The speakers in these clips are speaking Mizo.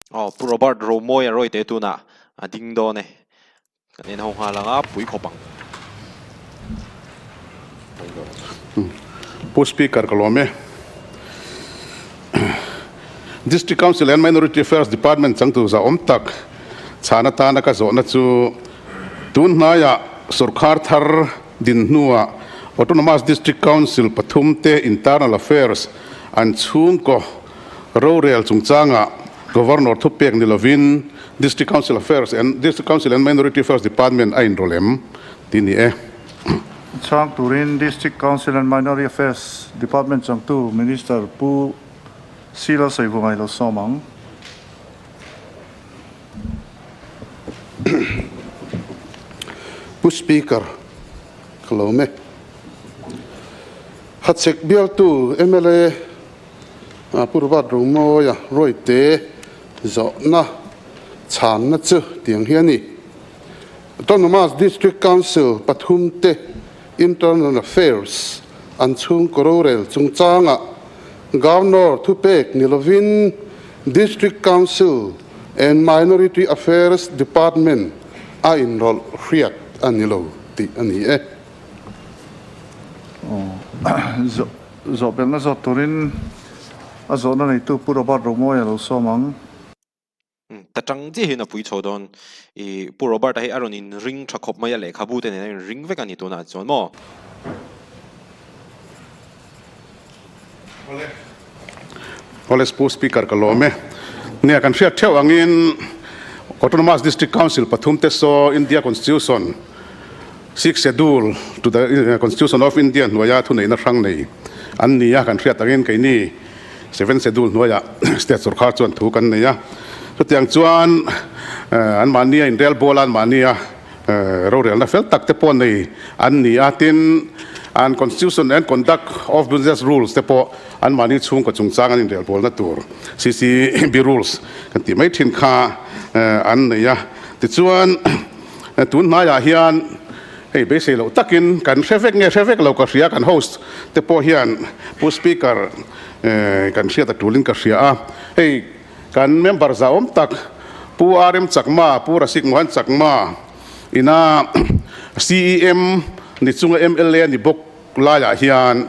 Aw Pu Robert Romawia Rawite tunah a ding dawn e. Kan en ho nghal ang a, pui khawp ang. Pu Speaker ka lawm e. District Council and Minority Affairs Department changtu za awm tak chhan atana ka zawhna chu tun hnaiah sorkar thar din hnuah Autonomous District Council pathum te Internal Affairs an chhungkaw Rorel chungchangah Governor thupek ni lovin District Council Affairs and District Council and Minority Affairs Department a inrawlh em tih ni e. Chhang turin District Council and Minority Affairs Department changtu Minister Pu C. Lalsaivunga i lo sawm ang. Pu Speaker, ka lawm e. Hachhek bialtu mla Pu Robert Romawia Rawite zawhna chhanna chu tiang hi a ni. Autonomous District Council pathumte Internal Affairs an chhungkaw rorel chungchangah Governor thupek ni lovin District Council and Minority Affairs Department a inrawlh hriat a ni lo tih a ni e. Zawhbelhna zawt turin a zawhna neitu Pu Robert Romawia lo sawm ang. Ta tang chiah hian a pui chho dawn. I Pu Robert-a hi a rawn in ring tha khawp mai a, lehkhabu te nen a in ring vek a ni tunah chuan maw? Awle Pu Speaker ka lawm e. Nia kan hriat theuh angin Autonomous District Council pathum te saw India Constitution Sixth Schedule to the Constitution of India hnuaia thuneihna hrang nei an ni a, kan hriat angin keini Seventh Schedule hnuaiah State sawrkar chuan thu kan nei a. Chutiang chuan anmahnia inrelbawl a, anmahnia rorelna fel tak te pawh nei an ni a, tin an Constitution and Conduct of Business Rules te pawh anmahni chhungkaw chungchang an inrelbawlna tur CCB Rules kan tih mai thin kha an nei a. Tichuan. Tun hnaiah hian hei beisei loh takin kan hre vek nge hre vek lo ka hria, kan host te pawh hian Pu Speaker kan hriat a tulin ka hria a, hei kan member zahawm tak Pu RM Chakma, Pu Rasik Mohan Chakma ina CEM ni chunga mla ni bawk laiah hian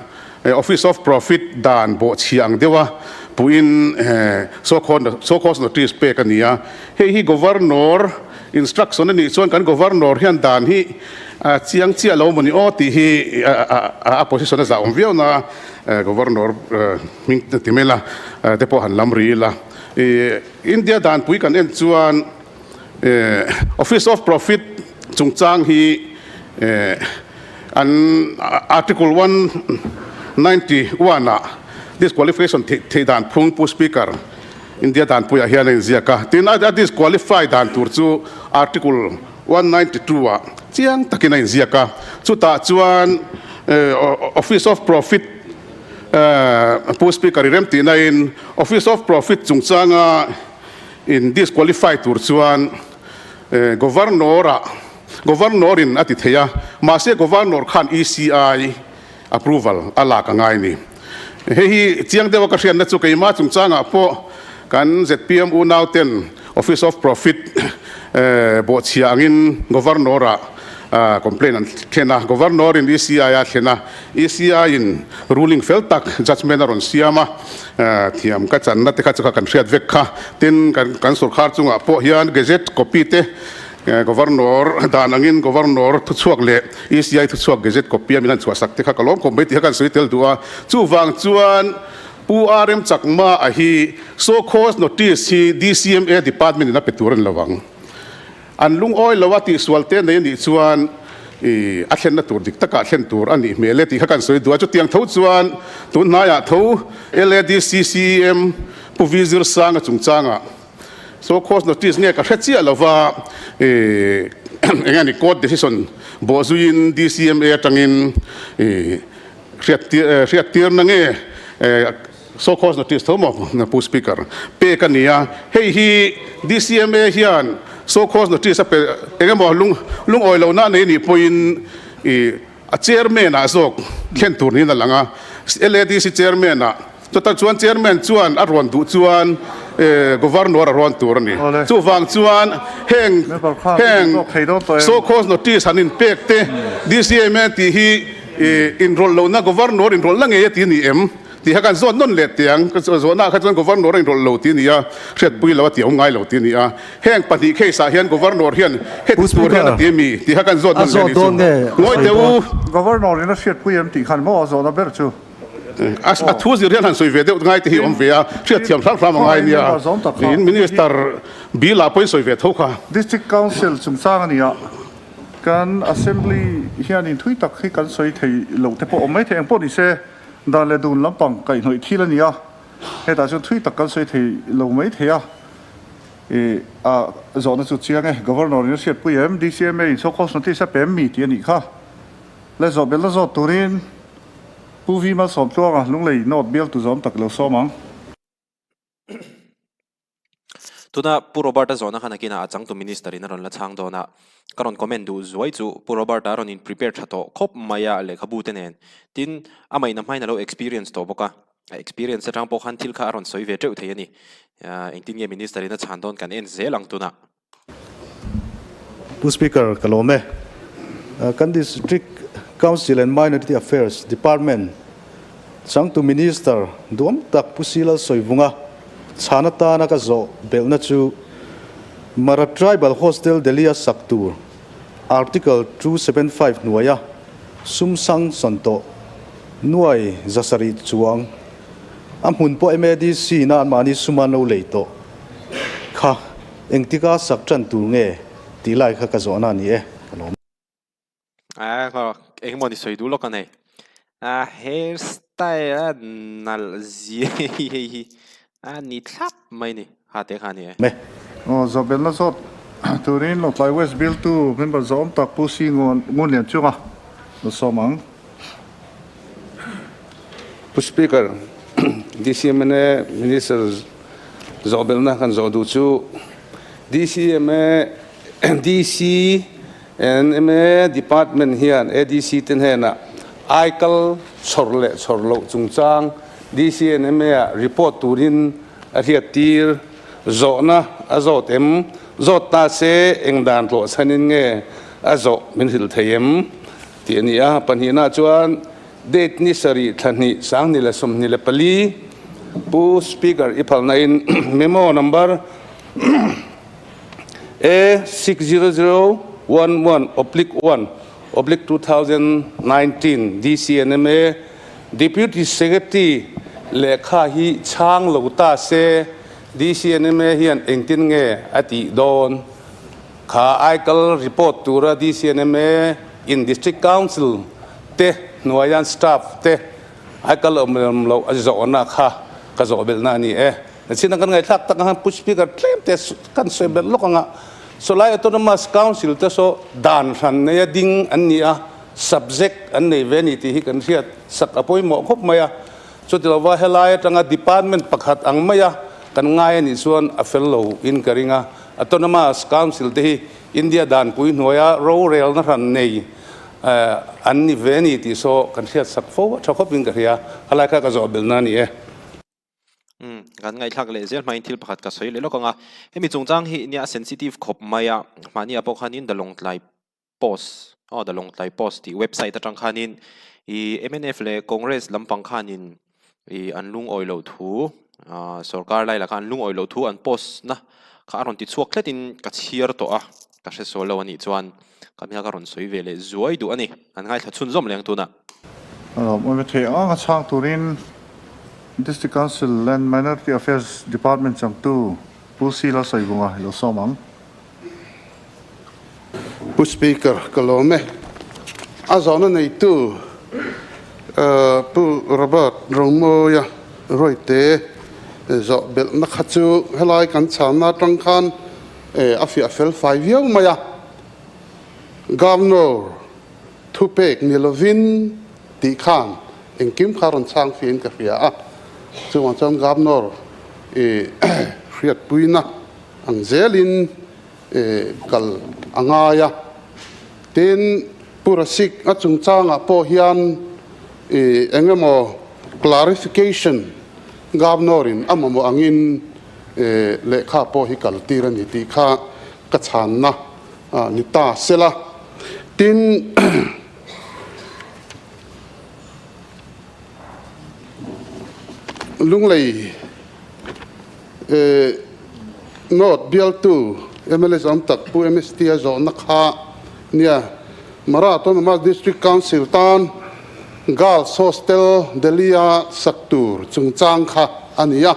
Office of Profit dan bawhchhia ang deuha puhin so called notice pek a ni a. Hei hi Governor instruction a nih chuan kan Governor hian dan hi chiang chiah lo maw ni aw tih hi a position a zah awm viau na Governor hming ti mai la te pawh han lam ri ila. India danpui kan en chuan Office of Profit chungchang hi An Article 191 ah disqualification theih dan phung Pu Speaker, India danpuiah hian a inziak a. Tin, a disqualify dan tur chu Article 192 ah chiang takin a inziak a. Chutah chuan Office of Profit Pu Speaker i remtihna in Office of Profit chungchanga in disqualify tur chuan Governor ah Governor in a ti thei a, mahse Governor khan ECI approval a lak a ngai ni. Hei hi chiang deuha ka hriatna chu keimah chungchangah pawh kan zpm unau ten Office of Profit bawhchhia angin Governor ah complaint an thlen a, Governor in ECI a thlen a, ECI in ruling fel tak judgement a rawn siam a, thiam ka channa te kha chu kha kan hriat vek kha. Tin, kan sorkar chungah pawh hian gazette copy te Governor dan angin Governor thuchhuak leh ECI thuchhuak Gazette copy a min han chhuahsak te kha ka lawm khawp mai tih kha kan sawi tel duh a. Chuvang chuan Pu RM Chakma a hi show cause notice hi DCMA department in a pe tur a ni lo ang. An lungawi lo a tihsual te nei a nih chuan i a thlenna tur dik takah thlen tur a nih hmel e tih kha kan sawi duh a. Chutiang tho chuan tun hnaiah tho LADC CEM Pu V Zirsanga chungchangah Show cause notice nge ka hre chiah lova eng nge ni court decision bawh zuiin DCMA atangin hriat tirna nge show cause notice tho maw Pu Speaker pek a ni a, hei hi DCMA hian show cause notice a pe eng emaw lungawi lohna a nei nih pawhin a chairman ah zawk thlen tur niin a lang a, LADC chairman ah chutah chuan chairman chuan a rawn duh chuan Governor a rawn tur a ni. Chuvang chuan heng heng show cause notice han inpek te DCMA tih hi inrawlh lohna Governor inrawlhna ngei a ti a ni em tih kha kan zawt nawn leh teh ang. Zawhnaah kha chuan Governor a inrawlh lo tih a ni a, hriatpui lo a tih a awm ngai lo tih a ni a. Heng pahnih case ah hian Governor hian heti tur hian a ti a mi tih kha kan zawt nawn leh a nih chu. Ngawi teh u. Governor in a hriatpui em tih khan maw a zawhna ber chu. A thu zir hian han sawi ve deuh ngai te hi awm ve a, hriatthiam hram hram a ngai nia. Tiin Minister Bill ah pawhin sawi ve tho kha. District Council chungchang a ni a, kan Assembly hianin thui tak hi kan sawi thei lo te pawh awm mai thei eng pawh ni se, dan leh dun lampang kaihhnawih thil a ni a, hetah chuan thui tak kan sawi thei lo mai thei a. I a zawhna chu chiang e, Governor in a hriatpui em? DCMA in show cause notice a pe em mi tih a nih kha. Le zawh belna zawt turin Pu Vi Malsawmtluanga Lunglei North bialtu zawm tak lo sawm ang. Tuna Pu Robert-a zawhna kha nakinah a changtu Minister in a rawn la chhang dawn a, ka rawn comment duh zuai chu Pu Robert-a a rawn in prepare tha tawh khawp mai a lehkhabu te nen. Tin, amah in a hmain a lo experience tawh bawk a, a experience atang pawh khan thil kha a rawn sawi ve teuh thei a ni. Engtin nge Minister in a chhan dawn kan en zel ang tunah. Pu Speaker, ka lawm e. Kan District Council and Minority Affairs Department changtu Minister duam tak Pu Silal Sawivunga chhan atana ka zawh belhna chu Mara Tribal Hostel Delhi-a sak tur Article 275 hnuaia sum sang sawn tawh nuai zasarih chuang a hmun pawh MADC na anmahni suma an lo lei tawh kha. Engtika sak tan tur nge tih lai kha ka zawhna a ni e, ka lawm. A engemaw ni sawi duh lawk a nei. A hairstyle a nalh zia hi hei hi a ni thlap mai ni, ha te kha a ni e. Me. Aw Zawhbelna zawt turin Lawngtlai West Bialtu member zawm tak Pu Si Ngunlian chunga lo sawm ang. Pu Speaker, DCMNA Minister Zawhbelhna kan zawh duh chu DCMA, DCNMA Department hian ADC te hnenah aikal chhawr leh chhawr loh chungchang DCNMA ah report turin a hriattir. Zawhna a zawt em? Zawt ta se eng dan tlawhchhanin nge a zawh min hrilh thei em? tih a ni a. Pahnihna chuan Date ni sarih thla hnih sang ni leh 24 Pu Speaker i phalna in memo number A 60011 oblique 1 oblique 2019 DCNMA Deputy Secretary lehkha hi chhang lo ta se DCNMA hian engtin nge a tih dawn? Kha aikal report tura DCNMA in District Council te hnuaian staff te aikal awm lem loh a zawhna kha ka zawh belhna a ni e. Chin a kan ngaihthlak tak ang khan Pu Speaker tlem te kan sawi belh lawk ang a, Sawlai Autonomous Council te saw dan hran neia ding an ni a, subject an nei ve a ni tih hi kan hriat sak a pawimawh khawp mai a. Chutilova helai atanga department pakhat ang maia kan ngai a nih chuan a fel lo in ka ring a. Autonomous Council te hi India danpui hnuaia rorelna hran nei an ni ve a ni tih saw kan hriat sak fo a tha khawp in ka hria. Helai kha ka zawh belhna a ni e. Umm, kan ngaihthlak leh zel hmain thil pakhat ka sawi leh lawk ang a. Hemi chungchang hi nia sensitive khawp mai a, mahni ah pawh khanin The Lawngtlai Post, aw The Lawngtlai Post tih website atang khanin ih mnf leh Congress lampang khanin ih an lungawi loh thu ah sorkar lai lakah an lungawi loh thu an post na kha a rawn ti chhuak tletin ka chhiar tawh a, ka hre sual lo a nih chuan ka hmel ka rawn sawi ve leh zuai duh a ni, an ngaithla chhunzawm leh ang tunah. Awm thei ang a chhang turin District Council and Minority Affairs Department changtu Pu Sila Sawivunga i lo sawm ang. Pu Speaker, ka lawm e. A zawhna neitu Pu Robert Romawia Royte zawh belhna kha chu helai kan chhanna atang khan a fiah fel fai viau mai a. Governor thupek ni lovin tih khan engkim kha rawn chhang fiahin ka hria a. Chuvang chuan Governor hriatpuina Ang zelin kal a ngai a. Tin, Pu Rasik a chungchangah pawh hian eng emaw clarification Governor-in a mamawh angin lehkha pawh hi kal tir a ni tih kha ka chhanna ni ta sela. Tin, Lunglei North bialtu mla zawm tak Pu MST a zawhna kha nia Mara Autonomous District Council tan Girls Hostel Delhi-a sak tur chungchang kha a ni a.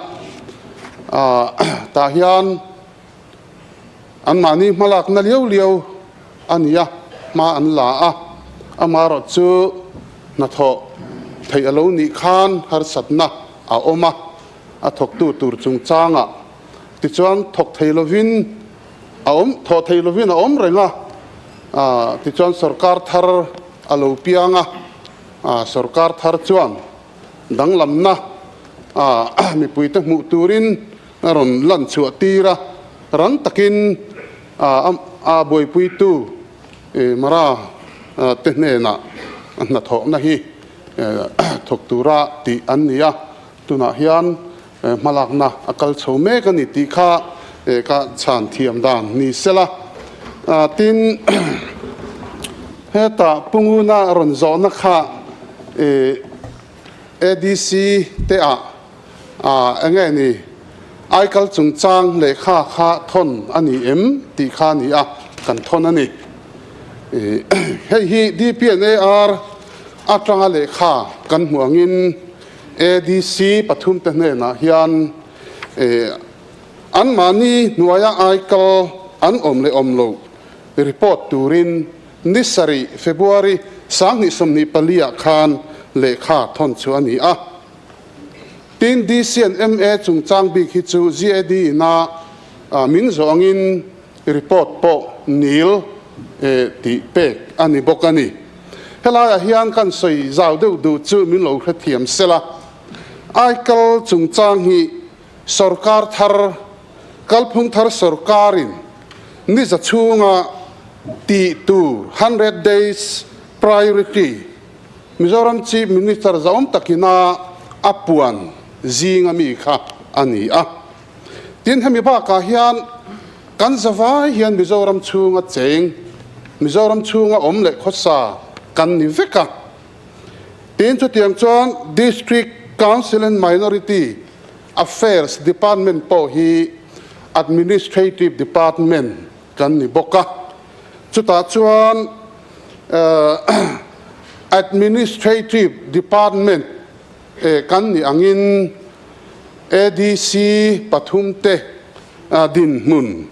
Tah hian anmahni hmalakna liau liau a ni a, hma an la a, amaherawh chu hnathawh theih a lo nih khan harsatna a awm a, a thawktu tur chungchangah tichuan thawk thei lovin a awm, thawh thei lovin a awm reng a, tichuan sorkar thar a lo piang a, sorkar thar chuan danglamna mipuite hmuh turin a rawn lan chhuah tir a, rang takin a buaipuitu Mara te hnenah hnathawhna hi thawk tura tih an ni a, tunah hian hmalakna a kal chho mek a ni tih kha ka chhan thiam dan ni sela. Tin, hetah Punguna rawn zawhna kha ADC te ah eng nge ni aikal chungchang lehkha kha thawn a ni em tih kha a ni a, kan thawn a ni. Hei hi DPNAR atanga lehkha kan hmuh angin ADC pathumte hnenah hian anmahni hnuaia aikal an awm leh awm loh report turin Ni sarih, February, 2024 ah khan lehkha thawn chu a ni a. Tin, DC and MA chungchang bik hi chu GAD ina min zawh angin report pawh nil tih pek a ni bawk a ni. Helaiah hian kan sawi zau deuh duh chu min lo hrethiam sela. Aikal chungchang hi Sorkar thar, kalphung thar sorkarin ni za chhunga tih tur, 100 days priority, Mizoram Chief Minister zahawm takina a puan zinga mi kha a ni a. Tin, hemi bakah hian kan zavai hian Mizoram chhunga cheng, Mizoram chhunga awm leh khawsa kan ni vek a. Tin, chutiang chuan District Council and Minority Affairs Department pawh hi Administrative Department kan ni bawk a, chutah chuan Administrative Department kan nih angin ADC pathumte dinhmun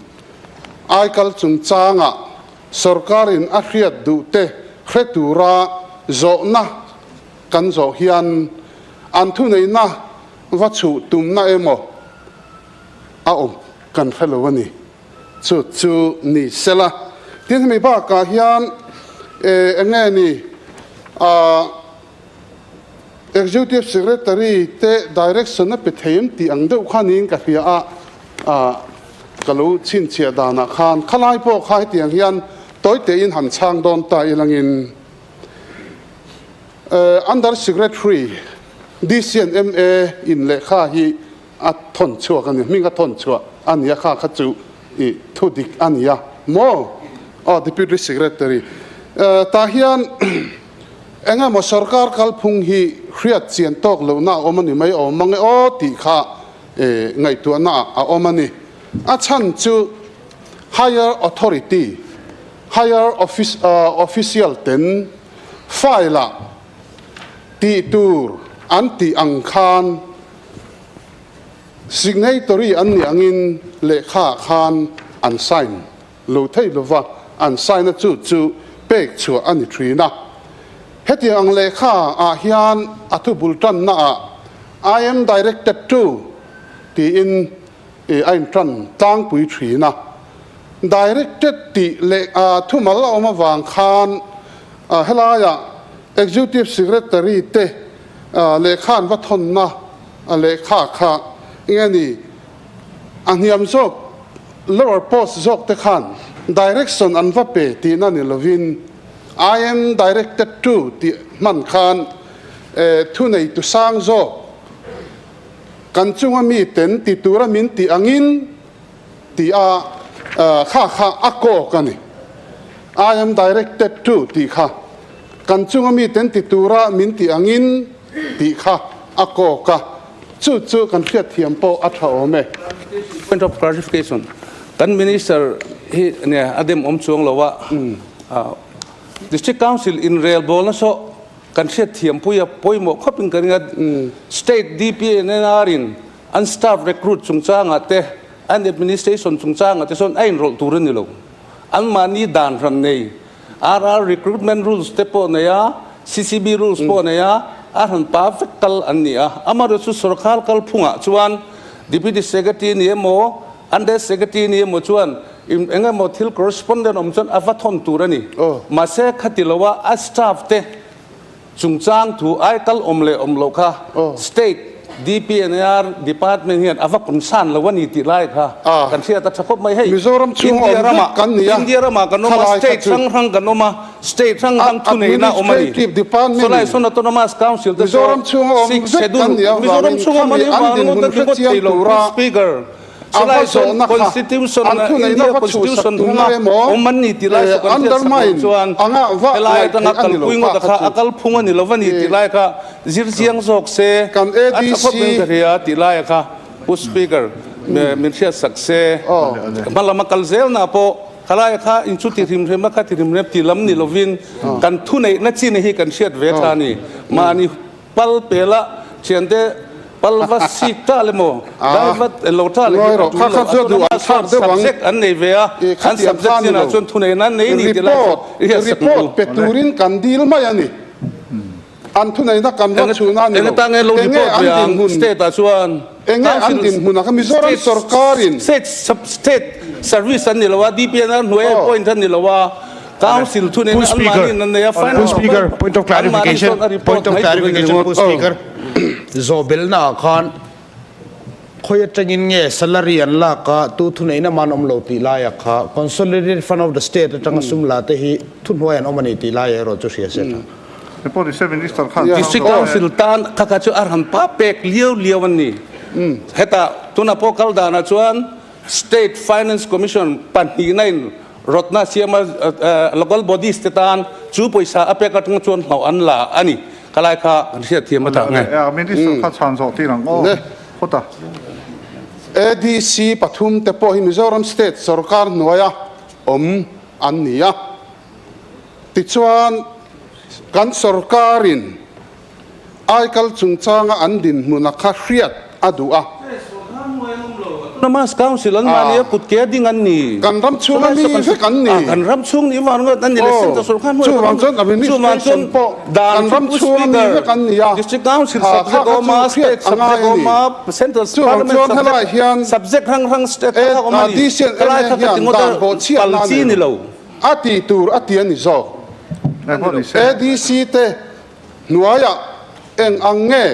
aikal chungchangah sorkarin a hriat duhte hre tura zawhna kan zawh hian an thuneihna va chhuh tumna emaw a awm kan hre lo a ni. Chu chu ni sela. Tin, hemi bakah hian eng nge ni Executive Secretary te direction a pe thei em tih ang deuh kha niin ka hria a, ka lo chhinchhiah danah khan khalai pawh kha hetiang hian tawi tein han chhang dawn ta ilangin Under Secretary DC and MA in lehkha hi a thawn chhuak a ni, hming a thawn chhuah a ni a, kha kha chu i thu dik a ni a maw? Aw Deputy Secretary tah hian eng emaw sorkar kalphung hi hriat chian tawk lohna a awm a ni mai awm mang e aw tih kha ngaihtuahna ah a awm a ni. A chhan chu higher authority, higher office official ten file ah Tih tur an tih ang khan signatory an nih angin lehkhaah khan an sign lo thei lova, an sign a chu chu pek chhuah a ni thin a. Hetiang ang lehkha ah hian a thu bul tanna ah I am directed to tiin a in tan tlangpui thin a. Directed tih leh thumal a awm avang khan helaiah Executive Secretary te lehkha an va thawnna lehkha kha eng nge ni a hniam zawk lower post zawk te khan direction an va pe tihna ni lovin I am directed to tih hman khan thuneitu sang zawk. Kan chunga mi ten ti tura min tih angin tih a kha kha a kawk a ni. I am directed to tih kha kan chunga mi ten ti tura min tih angin tih kha a kawk a, chu chu kan hriatthiam pawh a tha awm e. Point of clarification, Kan Minister hi nia a dem awm chuang lo a, District Council inrelbawlna saw Kan hriatthiam pui a pawimawh khawp in ka ring a, State DPNR in an staff recruit chungchangah te, an administration chungchangah te sawn a inrawlh tur a ni lo. Anmahni dan hran nei, RR recruitment rules te pawh nei a, CCB rules pawh nei a, a hran pa vek kal an ni a. Amaherawhchu sorkar kalphungah chuan Deputy Secretary ni emaw, Under Secretary ni emaw chuan eng emaw thil correspondent awm chuan a va thawn tur a ni. Mahse khati loa a staff te chungchang thu ai kal awm leh awm loh kha State DPNR Department hian a va concern lo a ni tih lai kha kan hriat a tha khawp mai. Hei India ramah India ramah kan awm a, state hrang hrang kan awm a, state hrang hrang thuneihna awm a ni. Sawlai sawn Autonomous Council te saw Sixth Schedule Mizoram chhunga awm a nih vang ngawt a ti ngawt thei lo Pu Speaker. A va Chulai chuan zawhna kha Constitution an a thuneihna India va chhuhsak Constitution tumna hmanga emaw awm an ni tih lai eh chu kan hriat sak lo undermine chuan anga va helai ngaih atanga theih a ni lo kalpui kha ngawt a kha kha chu a kalphung a ni lo va ni tih eh lai kha zir chiang zawk se kan a tha khawp in ADC ka hria tih lai a kha Pu Speaker min hriat sak se aw hma lama kal zelna pawh khalai kha in chu ti hrim hrem a kha ti hrim hrem tih lam ni lovin kan thuneihna chin hi kan hriat ve tha a ni mahni Pal pela thiante pal va sik ta le maw dai vat lo ta le hi a tul lo a tuna mah chuan subject an nei ve a an subject chinah chuan thuneihna an nei ni ti lai chu i hian sak Report pe turin kan dil mai a ni an thuneihna kan va chhuna a ni lo Eng atan nge lo enge report an ve ang dinhmun state ah chuan enge an dinhmun a kha Mizoram sorkarin state state service an ni lo a DPNR hnuai a appoint an ni lo a Council thu nen Pu Speaker, anmahni an nei a, Pu finance Speaker, point of anmahni clarification, chuan a report point of mai tur a ni clarification, ringawt. Pu Speaker, Zawhbelna ah khan khawi atangin nge salary an lak a, tu thuneihna man awm lo tih laia kha Consolidated Fund of the State atanga sum la te hi thuhnuai an awm a ni tih lai erawh chu hria se tha. Report i se Minister khan District Council tan kha kha chu a ran pa pek liau liau an ni. Hetah tuna pawh kal danah chuan State Finance Commission pahnihna in rawtna siama local bodies te tan chu pawisa a pek atang chuan hlauh an la a ni. Ka lai kha kan hriat thiam ata nge. Minister kha chhan zawh tir ang aw phawt a. ADC pathum te pawh hi Mizoram State sorkar hnuaia awm an ni a. Tichuan kan sorkarin Aikal chungchanga an dinhmuna kha hriat a duh a. Autonomous Council an mahni a kut ke a ding an ni. Kan ram chhung a mi vek an ni. Kan ram chhung nih vang ngawt an ni le Central sorkar hnuai Chuvang chuan administration pawh kan ram chhung a mi vek an ni a. District Council subject awm a, State subject awm a, Central Chuvang chuan helai hian subject hrang hrang state hrang hrang awm a ni. Helai kha ka ti ngawt a, pal chi ni lo. A ti tur a ti a ni zawk. ADC te Hnuaiah eng ang nge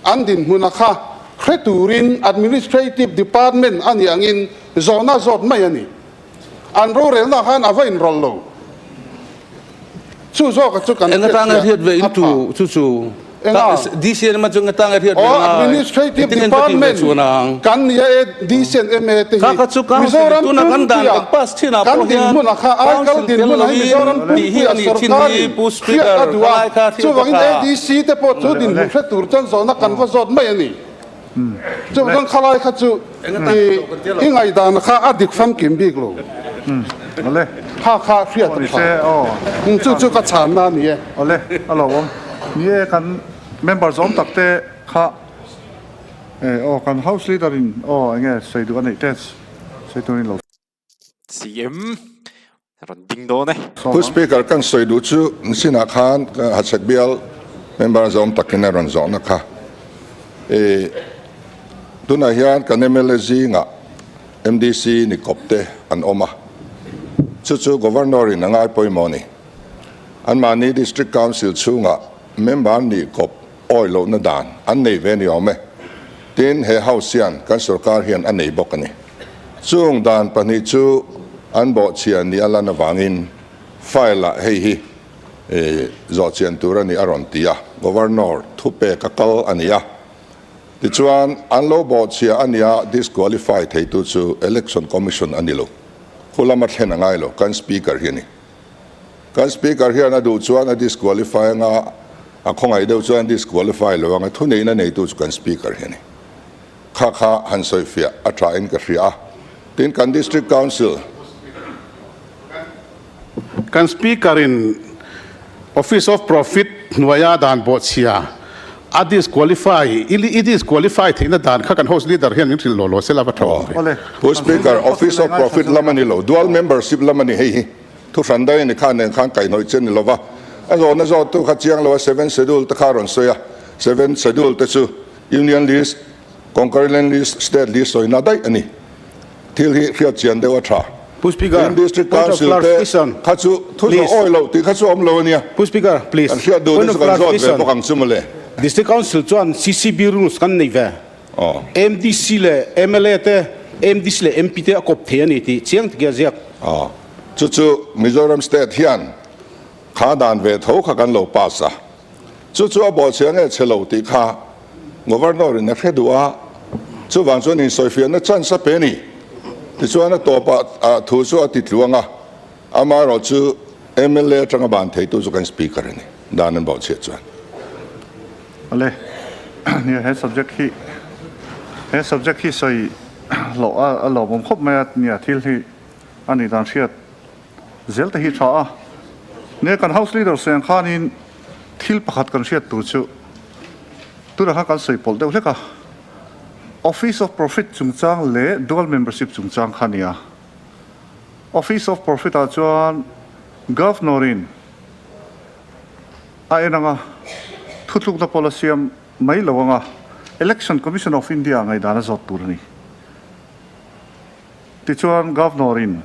an dinhmuna kha hre turin Administrative Department a nih angin zawhna zawt mai a ni. An rorelna khan a va inrawlh lo. Chu zawka chu kan Eng atanga hriatchhiah hriat ve a in pha. tu chu chu. Enga? DCNM a chu eng atanga hriat ve Aw, ngai? Administrative Engtin nge an va tih ve Department chuan ang? kan nia e, DCNMA te hi Kha kha chu Council Mizoram tuna kan dan pumpuia kan pass thinah kan pawh hian dinhmun a kha, Aikal Council tel dinhmun a hi lovin Mizoram tih hi pumpuia a nih thin hi sorkarin Pu hriat a Speaker duh a, ka lai kha hriat a chuvangin tha. ADC te pawh chu dinhmun hre tur chuan zawhna kan va zawt mai a ni. Chuvang khalai kha chu i ngaihdan kha a dik famkim bik lo. Kha kha hriat a tha. Chu chu ka chhanna a ni e. Awle, a lo awm. Ni e, kan member zawm tak te kha aw kan house leader in aw enge sawi duh a neih te sawi turin lo. CM rawn ding dawn e. Pu Speaker, kan sawi duh chu sinah khan Hachhek bial member zawm takin a rawn zawhna kha. I tunah hian kan mla zingah MDC ni kawp te an awm a, chu chu Governor in a ngai pawimawh a ni. Anmahni District Council chhungah member nih kawp awi lohna dan an nei ve ni awm e. Tin, he House hian kan sorkar hian a nei bawk a ni. Chung dan pahnih chu an bawhchhiah ni a lan avangin file-ah hei hi zawhchian tur a ni a rawn ti a, Governor thupek a kal a ni a. Tichuan, an lo bawhchhia a nia disqualify theitu chu Election Commission a ni lo. Khu lama thlen a ngai lo, kan Speaker hi a ni. Kan Speaker hian a duh chuan a disqualify anga, a khawngaih deuh chuan a disqualify lo anga, thuneihna neitu chu kan Speaker hi a ni. Kha kha han sawifiah a tha in ka hria a. Tin, kan District Council. Kan Speaker in Office of Profit hnuaia dan bawhchhia a disqualify, i disqualify theihna dan kha kan House Leader hian min hrilh law law sela va tha awm ve. Pu Speaker, Office of Profit lam a ni lo, Dual Membership lam a ni hei hi. Thu hran daih a ni kha nen khan kaihhnawih che a ni lo va. A zawhna zawttu kha chiang lo a, Seven Schedule te kha a rawn sawi a. Seven Schedule te chu Union List, Concurrent List, State List sawina daih a ni. Thil hi hriat chian deuh a tha. Pu Speaker, Tin District point of Council te clarification, kha chu thu please. zawh awi loh tih kha chu awm lo a nia. Pu Speaker, please. Kan hriat duh Point te of chu kan zawt ve clarification. bawk ang chu mawle. District Council chuan CCB rules kan nei ve. Aw. MDC leh mla te, MDC leh MP te a kawp thei a ni tih chiang takin a ziak. Aw. Chu chu Mizoram State hian kha dan ve tho kha kan lo pass a. Chu chu a bawhchhia nge chhe lo tih kha Governor in a hre duh a, chuvang chuan insawifiahna chance a pe a ni. Tichuan a tawpah thu chu a ti tluang a, amaherawh chu mla atanga ban theitu chu kan Speaker a ni, dan an bawhchhiah chuan. Ale, nia he subject hi he subject hi sawi loh a a lawmawm khawp mai a, nia thil hi a nih dan hriat zel te hi tha a. Nia kan House Leader sawi ang khanin thil pakhat kan hriat tur chu tunah khan kan sawi pawlh deuh hlek a, Office of Profit chungchang leh Dual Membership chungchang kha nia. Office of Profit ah chuan Governor in a en anga thutlukna policy a mai lo anga Election Commission of India ngaihdan a zawt tur a ni. Tichuan Governor in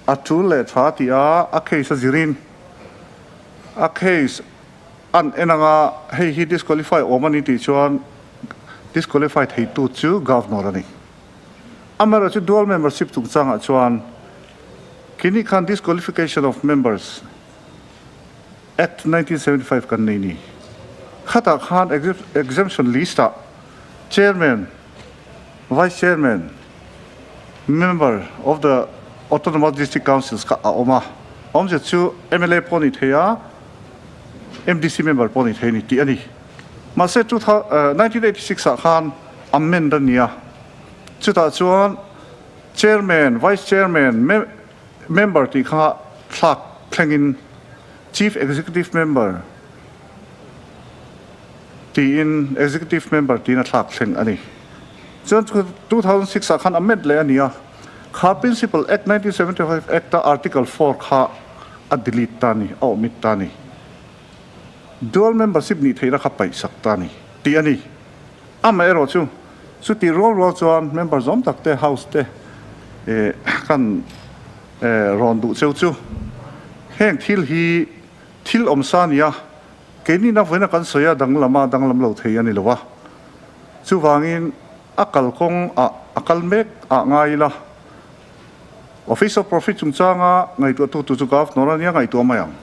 a tul leh tha tih a a case a zirin a case an en anga hei hi disqualify awm a ni tih chuan disqualify theitu chu Governor a ni. Amaherawhchu dual membership chungchangah chuan kini khan Disqualification of Members Act 1975 kan nei ni. Khatah khan exemption list ah Chairman, Vice Chairman, Member of the Autonomous District Councils kha a awm a. Awmzia chu mla pawh a ni thei a, MDC member pawh a ni thei a ni tih a ni. Mahse 1986 ah khan amend a ni a. Chutah chuan Chairman, Vice Chairman, Member tih kha thlak thlengin Chief Executive Member tiin Executive Member tiin a thlak thleng a ni. Chuan 2006 ah khan amend leh a ni a, kha Principal Act 1975 Act a Article 4 kha a delete ta a ni, a omit ta a ni. Dual membership nih theihna kha paihsak ta a ni tih a ni. Amaherawh chu chutih rual rual chuan member zawm tak te house te kan rawn duh cheu chu heng thil hi thil awmsa a ni a, keini na vawiina kan sawi a danglam a danglam lo thei a ni lo a. Chuvangin a kalkawng ah a kal mek ah ngai ila Office of Profit chungchanga ngaihtuahtu tu chu Governor a nia ngaihtuah mai ang.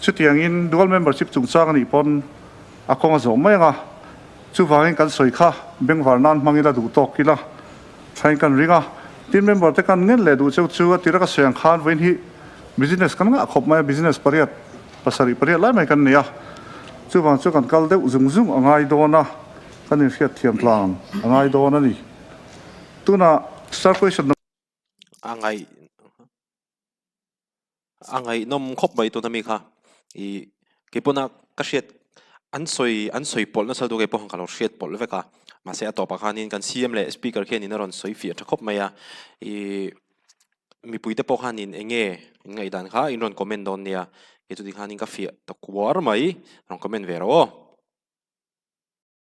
Chutiangin dual membership chungchang a nih pawn a kawng a zawh mai ang a, chuvangin kan sawi kha bengvar nan hmang ila duh tawk ila thain kan ring a, tin member te kan ngen leh duh cheu chu a tira ka sawi ang khan vawiin hi business kan ngah khawp mai a, business pariat pasarih pariat lai mai kan nei a, chuvang chu kan kal deuh zung zung a ngai dawn a, kan inhriat thiam tlang a ngai dawn a ni. Tunah star question. A ngaih. A ngaihnawm khawp mai tuna mi kha i keipawna ka hriat an sawi an sawi pawlh nasa lutuk keipawh ka lo hriat pawlh vek a mahse a tawpah khanin kan CM leh speaker khianin a rawn sawi fiah tha khawp mai a i mipuite pawh khanin eng nge in ngaihdan kha in rawn comment dawn nia kei chu tikhanin ka fiah ta kuar mai rawn comment ve rawh aw.